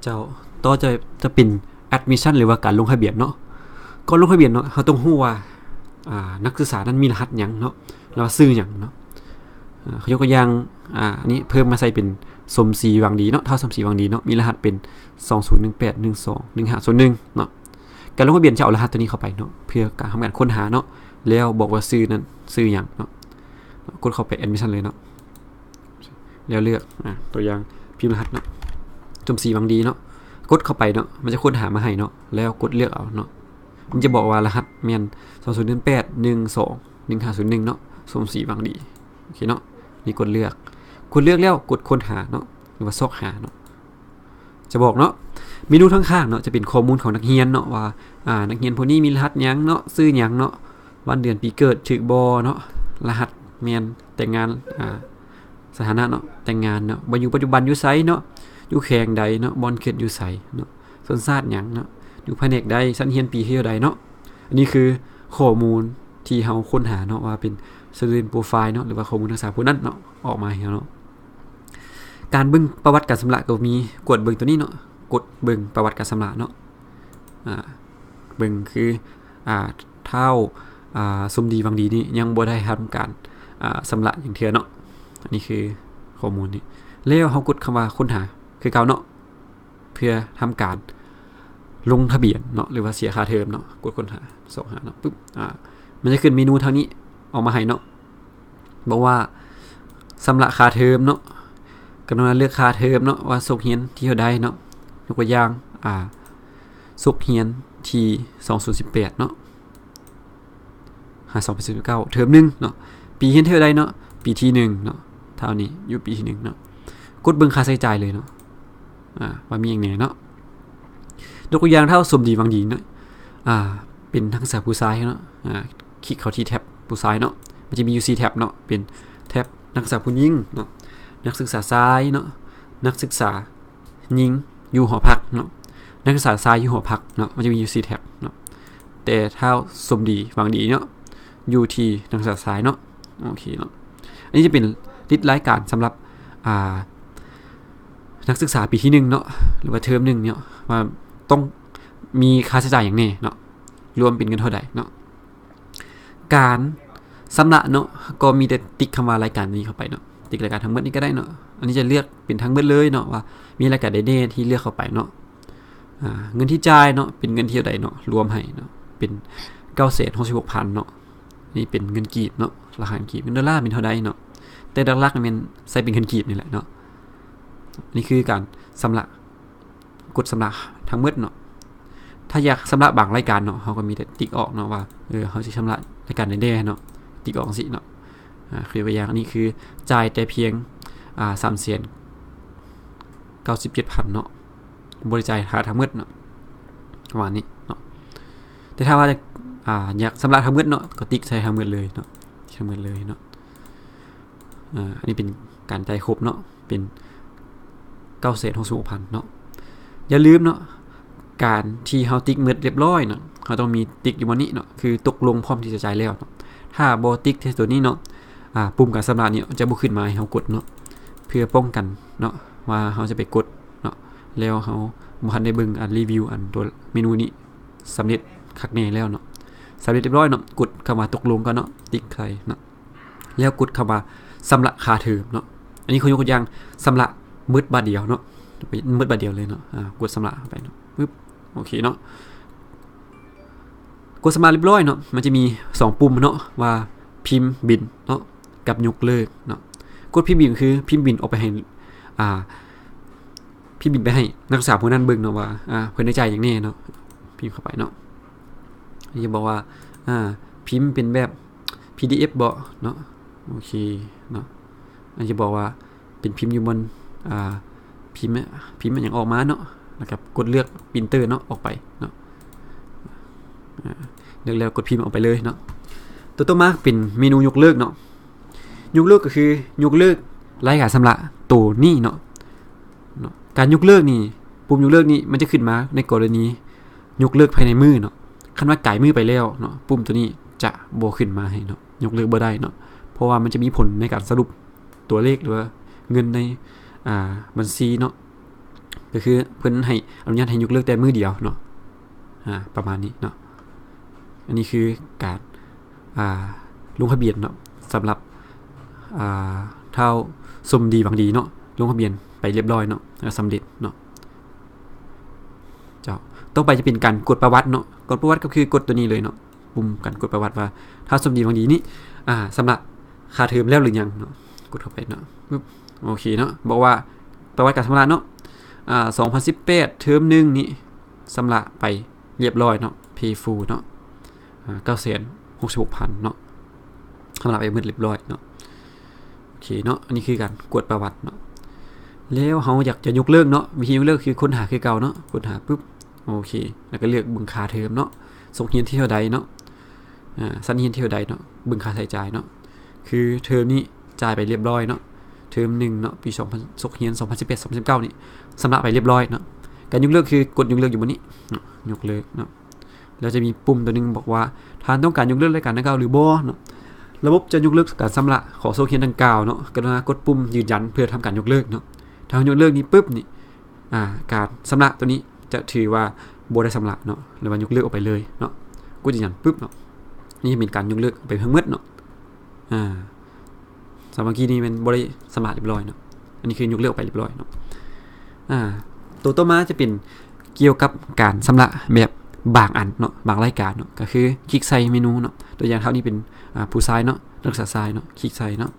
ເຈົ້າ ຕໍ່ຈະ ຈະເປັນ admission ຫຼືວ່າການລົງທະບຽນເນາະ. ກ່ອນລົງທະບຽນເນາະ ເຮົາຕ້ອງຮູ້ວ່າ ອ່າ ນັກສຶກສານັ້ນມີລະຫັດຫຍັງເນາະ ແລະວ່າຊື່ຫຍັງເນາະ. ອ່າ ຍົກຕົວຢ່າງ ອ່າ ອັນນີ້ເພີ່ມມາໃສ່ເປັນ ສົມສີ ຫວັງດີເນາະ, ທ້າວ ສົມສີ ຫວັງດີເນາະ ມີລະຫັດເປັນ ສອງສູນໜຶ່ງແປດໜຶ່ງສອງໜຶ່ງຫ້າສູນໜຶ່ງເນາະ. ການລົງທະບຽນຈະເອົາລະຫັດຕົວນີ້ເຂົ້າໄປເນາະ ເພື່ອການທຳການຄົ້ນຫາເນາະ ແລ້ວບອກວ່າຊື່ນັ້ນຊື່ຫຍັງເນາະ. ກົດເຂົ້າໄປ admission ເລີຍເນາະ ແລ້ວເລືອກ ອ່າ ຕົວຢ່າງພິມລະຫັດເນາະ ສົມສີ ຫວັງດີເນາະ. ກົດເຂົ້າໄປເນາະ ມັນຈະຄົ້ນຫາມາໃຫ້ເນາະ ແລ້ວກົດເລືອກເອົາເນາະ. ມັນຈະບອກວ່າລະຫັດແມ່ນ ສອງສູນໜຶ່ງແປດໜຶ່ງສອງໜຶ່ງຫ້າສູນໜຶ່ງເນາະ, ສົມສີ ຫວັງດີ. ໂອເຄເນາະ ນີ້ກົດເລືອກ ກົດເລືອກແລ້ວກົດຄົ້ນຫາເນາະ ຫຼືວ່າຊອກຫາເນາະ. ຈະບອກເນາະ ເມນູທາງຂ້າງເນາະ ຈະເປັນຂໍ້ມູນຂອງນັກຮຽນເນາະ ວ່າ ອ່າ ນັກຮຽນຜູ້ນີ້ມີລະຫັດຫຍັງເນາະ, ຊື່ຫຍັງເນາະ, ວັນເດືອນປີເກີດຖືກບໍ່ເນາະ, ລະຫັດແມ່ນແຕ່ງງານ ອ່າ ສະຖານະເນາະ ແຕ່ງງານເນາະ, ບ່ອນຢູ່ປັດຈຸບັນຢູ່ໃສເນາະ, ຢູ່ແຂວງໃດເນາະ, ບ່ອນເກີດຢູ່ໃສເນາະ, ຊົນຊາດຫຍັງເນາະ, ຢູ່ພະແນກໃດ, ຊັ້ນຮຽນປີເທົ່າໃດເນາະ. ອັນນີ້ຄືຂໍ້ມູນທີ່ເຮົາຄົ້ນຫາເນາະ ວ່າເປັນ student profile ເນາະ ຫຼືວ່າຂໍ້ມູນນັກສຶກສາຜູ້ນັ້ນເນາະ ອອກມາໃຫ້ເຮົາເນາະ. ການເບິ່ງປະຫວັດການຊຳລະກໍມີ, ກວດເບິ່ງຕົວນີ້ເນາະ, ກົດເບິ່ງປະຫວັດການຊຳລະເນາະ. ອ່າ ເບິ່ງຄື ອ່າ ທ້າວ ອ່າ ສົມດີ ຫວັງດີນີ້ຍັງບໍ່ໄດ້ທຳການ ອ່າ ຊຳລະຫຍັງເທື່ອເນາະ. ອັນນີ້ຄືຂໍ້ມູນນີ້ ແລ້ວເຮົາກົດຄຳວ່າຄົ້ນຫາຄືເກົ່າເນາະ ເພື່ອທຳການລົງທະບຽນເນາະ ຫຼືວ່າເສຍຄ່າເທີມເນາະ. ກົດຄົ້ນຫາ ຊອກຫາເນາະ ປຶບ ອ່າ ມັນຈະຂຶ້ນເມນູທາງນີ້ອອກມາໃຫ້ເນາະ. ບອກວ່າຊຳລະຄ່າເທີມເນາະ, ກະລຸນາເລືອກຄ່າເທີມເນາະ ວ່າສົກຮຽນທີ່ເທົ່າໃດເນາະ. ຍົກຕົວຢ່າງ ອ່າ ສົກຮຽນທີ່ ສອງສູນສິບແປດເນາະ ຫາ ສອງພັນສິບເກົ້າ ເທີມໜຶ່ງເນາະ, ປີຮຽນເທົ່າໃດເນາະ, ປີທີໜຶ່ງເນາະ, ທ້າວນີ້ຢູ່ປີທີໜຶ່ງເນາະ. ກົດເບິ່ງຄ່າໃຊ້ຈ່າຍເລີຍເນາະ ອ່າ ວ່າມີຫຍັງແດ່ເນາະ. ຍົກຕົວຢ່າງ ທ້າວ ສົມດີ ຫວັງດີເນາະ ອ່າ ເປັນນັກສຶກສາຜູ້ຊາຍເນາະ, ອ່າ ຄລິກເຂົ້າທີ່ແທັບຜູ້ຊາຍເນາະ, ມັນຈະມີຢູ່ສີ່ແທັບເນາະ, ເປັນແທັບນັກສຶກສາຜູ້ຍິງເນາະ, ນັກສຶກສາຊາຍເນາະ, ນັກສຶກສາຍິງຢູ່ຫໍພັກເນາະ, ນັກສຶກສາຊາຍຢູ່ຫໍພັກເນາະ, ມັນຈະມີຢູ່ສີ່ແທັບເນາະ. ແຕ່ທ້າວ ສົມດີ ຫວັງດີເນາະ ຢູ່ທີ່ນັກສຶກສາຊາຍເນາະ. ໂອເຄເນາະ, ອັນນີ້ຈະເປັນລິດລາຍການສຳລັບ ອ່າ ນັກສຶກສາປີທີໜຶ່ງເນາະ ຫຼືວ່າເທີມໜຶ່ງເນາະ ວ່າຕ້ອງມີຄ່າໃຊ້ຈ່າຍຫຍັງແດ່ເນາະ, ລວມເປັນເງິນເທົ່າໃດເນາະ. ການຊຳລະເນາະ ກໍມີແຕ່ຕິກຄຳວ່າລາຍການນີ້ເຂົ້າໄປເນາະ, ຕິກລາຍການທັງໝົດນີ້ກໍໄດ້ເນາະ. ອັນນີ້ຈະເລືອກເປັນທັງໝົດເລີຍເນາະ ວ່າມີລາຍການໃດແດ່ທີ່ເລືອກເຂົ້າໄປເນາະ. ອ່າ ເງິນທີ່ຈ່າຍເນາະ ເປັນເງິນທີ່ເທົ່າໃດເນາະ, ລວມໃຫ້ເນາະ ເປັນເກົ້າແສນຫົກສິບຫົກພັນເນາະ. ນີ້ເປັນເງິນກີບເນາະ, ລາຄາເງິນກີບ. ເງິນໂດລາເປັນເທົ່າໃດເນາະ, ແຕ່ຫຼັກໆແມ່ນໃຊ້ເປັນເງິນກີບນີ້ແຫຼະເນາະ. ນີ້ຄືການຊຳລະ ກົດຊຳລະທັງໝົດເນາະ. ຖ້າຢາກຊຳລະບາງລາຍການເນາະ ເຮົາກໍມີແຕ່ຕິກອອກເນາະ ວ່າ ເອີ ເຮົາຊິຊຳລະລາຍການໃດແດ່ເນາະ, ຕິກອອກຈັ່ງຊີ້ເນາະ. ອ່າ ຄືຕົວຢ່າງ ອັນນີ້ຄືຈ່າຍແຕ່ພຽງ ອ່າ ສາມແສນເກົ້າສິບເຈັດພັນເນາະ, ບໍ່ໄດ້ຈ່າຍຄ່າທັງໝົດເນາະ ປະມານນີ້ເນາະ. ແຕ່ຖ້າວ່າ ອ່າ ຢາກຊຳລະທັງໝົດເນາະ ກໍຕິກໃສ່ທັງໝົດເລີຍເນາະ, ທັງໝົດເລີຍເນາະ. ອ່າ ອັນນີ້ເປັນການຈ່າຍຄົບເນາະ, ເປັນເກົ້າແສນຫົກສິບຫົກພັນເນາະ. ຢ່າລືມເນາະ ການທີ່ເຮົາຕິກໝົດຮຽບຮ້ອຍເນາະ, ເຮົາຕ້ອງມີຕິກຢູ່ບ່ອນນີ້ເນາະ ຄືຕົກລົງພ້ອມທີ່ຈະຈ່າຍແລ້ວເນາະ. ຖ້າບໍ່ຕິກໃສ່ຕົວນີ້ເນາະ ອ່າ ປຸ່ມການຊຳລະນີ້ຈະບໍ່ຂຶ້ນມາໃຫ້ເຮົາກົດເນາະ, ເພື່ອປ້ອງກັນເນາະ ວ່າເຮົາຈະໄປກົດເນາະ ແລ້ວເຮົາບໍ່ທັນໄດ້ເບິ່ງອັນຣີວິວ ອັນຕົວເມນູນີ້ສຳເລັດຄັກແນ່ແລ້ວເນາະ. ສຳເລັດຮຽບຮ້ອຍເນາະ, ກົດຄຳວ່າຕົກລົງກ່ອນເນາະ, ຕິກໃສ່ເນາະ. ແລ້ວກົດຄຳວ່າຊຳລະຄ່າເທີມເນາະ. ອັນນີ້ເຂົາຍົກຕົວຢ່າງຊຳລະໝົດບາດດຽວເນາະ, ໝົດບາດດຽວເລີຍເນາະ. ອ່າ ກົດຊຳລະເຂົ້າໄປເນາະ, ປຶບ ໂອເຄເນາະ. ກົດຊຳລະຮຽບຮ້ອຍເນາະ, ມັນຈະມີສອງປຸ່ມເນາະ ວ່າພິມບິນເນາະ ກັບຍົກເລີກເນາະ. ກົດພິມບິນຄືພິມບິນອອກໄປໃຫ້ ອ່າ ພິມບິນໄປໃຫ້ນັກສຶກສາຜູ້ນັ້ນເບິ່ງເນາະ ວ່າ ອ່າ ເພິ່ນໄດ້ຈ່າຍຫຍັງແດ່ເນາະ. ພິມເຂົ້າໄປເນາະ, ຈະບອກວ່າ ອ່າ ພິມເປັນແບບ ພີດີເອັຟ ບໍເນາະ. ໂອເຄເນາະ, ອັນຈະບອກວ່າເປັນພິມຢູ່ບ່ອນ ອ່າ ພິມ ພິມຫຍັງອອກມາເນາະ, ແລ້ວກໍກົດເລືອກ printer ເນາະ ອອກໄປເນາະ. ອ່າ ເລືອກແລ້ວກົດພິມອອກໄປເລີຍເນາະ. ຕົວຕໍ່ມາເປັນເມນູຍົກເລີກເນາະ. ຍົກເລີກກໍຄືຍົກເລີກລາຍການຊຳລະໂຕນີ້ເນາະ. ເນາະ ການຍົກເລີກນີ້ ປຸ່ມຍົກເລີກນີ້ມັນຈະຂຶ້ນມາໃນກໍລະນີຍົກເລີກພາຍໃນມື້ເນາະ. ຄັນວ່າກາຍມື້ໄປແລ້ວເນາະ ປຸ່ມໂຕນີ້ຈະບໍ່ຂຶ້ນມາໃຫ້ເນາະ, ຍົກເລີກບໍ່ໄດ້ເນາະ, ເພາະວ່າມັນຈະມີຜົນໃນການສະຫຼຸບຕົວເລກ ຫຼືວ່າເງິນໃນ ອ່າ ບັນຊີເນາະ. ກໍຄືເພິ່ນໃຫ້ອະນຸຍາດໃຫ້ຍົກເລີກແຕ່ມື້ດຽວເນາະ ອາ ປະມານນີ້ເນາະ. ອັນນີ້ຄືການ ອາ ລົງທະບຽນເນາະ ສຳລັບ ອາ ທ້າວສົມດີຫວັງດີເນາະ ລົງທະບຽນໄປລຽບລ້ອຍເນາະ ແລ້ວສຳເລັດເນາະ. ເຈົ້າ ຕໍ່ໄປຈະເປັນການກວດປະຫວັດເນາະ. ກວດປະຫວັດກໍຄືກົດຕົວນີ້ເລີຍເນາະ ປຸ່ມການກວດປະຫວັດວ່າ ທ້າວສົມດີຫວັງດີນີ້ ອາ ຊຳລະຄ່າເທີມແລ້ວຫຼືຍັງເນາະ. ກົດເຂົ້າໄປເນາະ ປຶບ ໂອເຄເນາະ. ບອກວ່າປະຫວັດການຊຳລະເນາະ ອາ ສອງພັນສິບແປດ ເທີມໜຶ່ງນີ້ ຊຳລະໄປລຽບລ້ອຍເນາະ ເພຟູເນາະ ອາ ເກົ້າແສນຫົກສິບຫົກພັນເນາະ ຊຳລະໄປໝົດລຽບລ້ອຍເນາະ. ໂອເຄເນາະ ອັນນີ້ຄືການກວດປະຫວັດເນາະ. ແລ້ວເຮົາຢາກຈະຍົກເລີກເນາະ ວິທີຍົກເລີກຄືຄົ້ນຫາຄືເກົ່າເນາະ ຄົ້ນຫາປຶບ ໂອເຄ ແລ້ວກໍເລືອກເບິ່ງຄ່າເທີມເນາະ ສົກຮຽນທີ່ເທົ່າໃດເນາະ ອາ ຊັ້ນຮຽນທີ່ເທົ່າໃດເນາະ ເບິ່ງຄ່າໃຊ້ຈ່າຍເນາະ ຄືເທີມນີ້ຈ່າຍໄປລຽບລ້ອຍເນາະ ເທີມໜຶ່ງເນາະ ປີສອງພັນ ສົກຮຽນສອງພັນສິບແປດ ສອງພັນສິບເກົ້ານີ້ ຊຳລະໄປລຽບລ້ອຍເນາະ. ການຍົກເລີກຄືກົດຍົກເລີກຢູ່ບ່ອນນີ້ເນາະ ຍົກເລີກເນາະ. ແລ້ວຈະມີປຸ່ມຕົວໜຶ່ງບອກວ່າ ທ່ານຕ້ອງການຍົກເລີກລາຍການດັ່ງກ່າວຫຼືບໍ່ເນາະ. ລະບົບຈະຍົກເລີກການຊຳລະຂອງສົກຮຽນດັ່ງກ່າວເນາະ ກະລຸນາກົດປຸ່ມຢືນຢັນເພື່ອທຳການຍົກເລີກເນາະ. ຖ້າເຮົາຍົກເລີກນີ້ປຶບນີ້ ອາ ການຊຳລະຕົວນີ້ຈະຖືວ່າບໍ່ໄດ້ຊຳລະເນາະ ຫຼືວ່າຍົກເລີກອອກໄປເລີຍເນາະ. ກົດຢືນຢັນປຶບເນາະ ນີ້ເປັນການຍົກເລີກອອກໄປທັງໝົດເນາະ. ອາ ສຳລັບເມື່ອກີ້ນີ້ແມ່ນບໍ່ໄດ້ຊຳລະລຽບລ້ອຍເນາະ ອັນນີ້ຄືຍົກເລີກອອກໄປລຽບລ້ອຍເນາະ. ອາ ໂຕຕໍ່ມາຈະເປັນກ່ຽວກັບການຊຳລະແບບບາງອັນເນາະ ບາງລາຍການເນາະ ກໍຄືຄລິກໃສ່ເມນູເນາະ. ຕົວຢ່າງເທົ່ານີ້ເປັນ ອາ ຜູ້ຊາຍເນາະ ນັກສຶກສາຊາຍເນາະ ຄລິກໃສ່ເນາະ.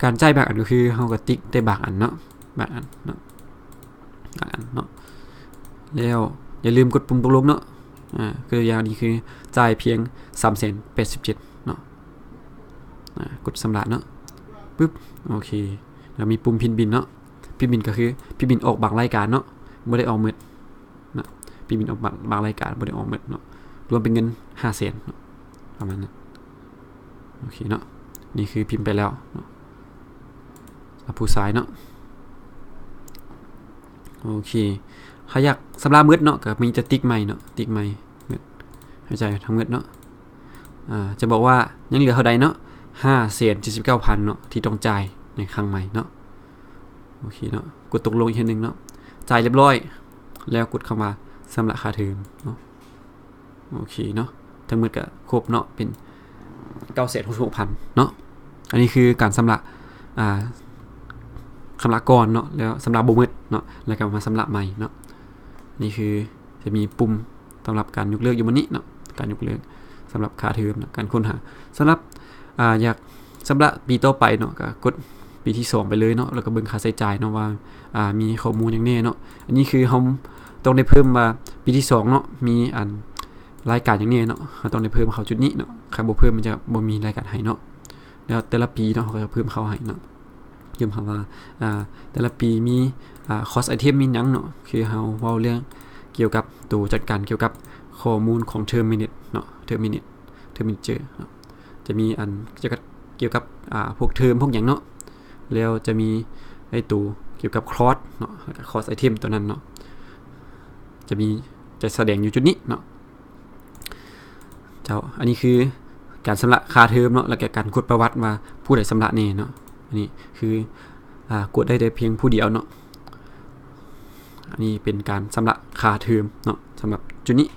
ການຈ່າຍບາງອັນກໍຄືເຮົາກໍຕິກແຕ່ບາງອັນເນາະ ບາງອັນເນາະ ບາງອັນເນາະ. ແລ້ວຢ່າລືມກົດປຸ່ມຕົກລົງເນາະ ອາ ຄືຢ່າງນີ້ຄືຈ່າຍພຽງສາມແສນແປດສິບເຈັດເນາະ. ອາ ກົດຊຳລະເນາະ ປຶບ ໂອເຄ. ແລ້ວມີປຸ່ມພິມບິນເນາະ ພິມບິນກໍຄືພິມບິນອອກບາງລາຍການເນາະ ບໍ່ໄດ້ອອກໝົດເນາະ ພິມບິນອອກບາງ ບາງລາຍການ ບໍ່ໄດ້ອອກໝົດເນາະ ລວມເປັນເງິນຫ້າແສນເນາະ ປະມານນັ້ນ. ໂອເຄເນາະ ນີ້ຄືພິມໄປແລ້ວເນາະ ສຳລັບຜູ້ຊາຍເນາະ. ໂອເຄ ຖ້າຢາກຊຳລະໝົດເນາະ ກໍມີແຕ່ຕິກໃໝ່ເນາະ ຕິກໃໝ່ ໝົດ ໃຫ້ຈ່າຍທັງໝົດເນາະ. ອາ ຈະບອກວ່າຍັງເຫຼືອເທົ່າໃດເນາະ ຫ້າແສນເຈັດສິບເກົ້າພັນເນາະ ທີ່ຕ້ອງຈ່າຍໃນຄັ້ງໃໝ່ເນາະ. ໂອເຄເນາະ ກົດຕົກລົງອີກເທື່ອໜຶ່ງເນາະ ຈ່າຍລຽບລ້ອຍ ແລ້ວກົດຄຳວ່າຊຳລະຄ່າເທີມເນາະ. ໂອເຄເນາະ ທັງໝົດກໍຄົບເນາະ ເປັນເກົ້າແສນຫົກສິບຫົກພັນເນາະ. ອັນນີ້ຄືການຊຳລະ ອາ ຊຳລະກ່ອນເນາະ ແລ້ວຊຳລະບໍ່ໝົດເນາະ ແລ້ວກໍມາຊຳລະໃໝ່ເນາະ. ນີ້ຄືຈະມີປຸ່ມສຳລັບການຍົກເລີກຢູ່ບ່ອນນີ້ເນາະ ການຍົກເລີກສຳລັບຄ່າເທີມເນາະ ການຄົ້ນຫາ. ສຳລັບ ອາ ຢາກຊຳລະປີຕໍ່ໄປເນາະ ກໍກົດປີທີສອງໄປເລີຍເນາະ ແລ້ວກໍເບິ່ງຄ່າໃຊ້ຈ່າຍເນາະວ່າ ອາ ມີຂໍ້ມູນຫຍັງແນ່ເນາະ. ອັນນີ້ຄືເຮົາຕ້ອງໄດ້ເພີ່ມວ່າປີທີສອງເນາະ ມີອັນ ລາຍການຫຍັງແນ່ເນາະ ເຮົາຕ້ອງໄດ້ເພີ່ມເຂົ້າຈຸດນີ້ເນາະ ຄັນບໍ່ເພີ່ມມັນຈະບໍ່ມີລາຍການໃຫ້ເນາະ. ແລ້ວແຕ່ລະປີເນາະ ເຮົາກໍຈະເພີ່ມເຂົ້າໃຫ້ເນາະ ເພີ່ມເຂົ້າວ່າ ອາ ແຕ່ລະປີມີ ອາ ຄອສໄອເທັມມີຫຍັງເນາະ ຄືເຮົາເວົ້າເລື່ອງກ່ຽວກັບໂຕຈັດການກ່ຽວກັບຂໍ້ມູນຂອງເທີມແມເນດເນາະ ເທີມແມເນດ ເທີມແມເນດເຈີເນາະ ຈະມີອັນກ່ຽວກັບ ກ່ຽວກັບ ອາ ພວກເທີມພວກຫຍັງເນາະ. ແລ້ວຈະມີໄອ້ໂຕກ່ຽວກັບຄອສເນາະ ແລ້ວກໍຄອສໄອເທັມຕົວນັ້ນເນາະ ຈະມີ ຈະສະແດງຢູ່ຈຸດນີ້ເນາະ. ເຈົ້າ ອັນນີ້ຄືການຊຳລະຄ່າເທີມເນາະ ແລ້ວກໍການກວດປະຫວັດວ່າຜູ້ໃດຊຳລະແນ່ເນາະ. ອັນນີ້ຄື ອາ ກວດໄດ້ແຕ່ພຽງຜູ້ດຽວເນາະ. ອັນນີ້ເປັນການຊຳລະຄ່າເທີມເນາະ ສຳລັບຈຸດນີ້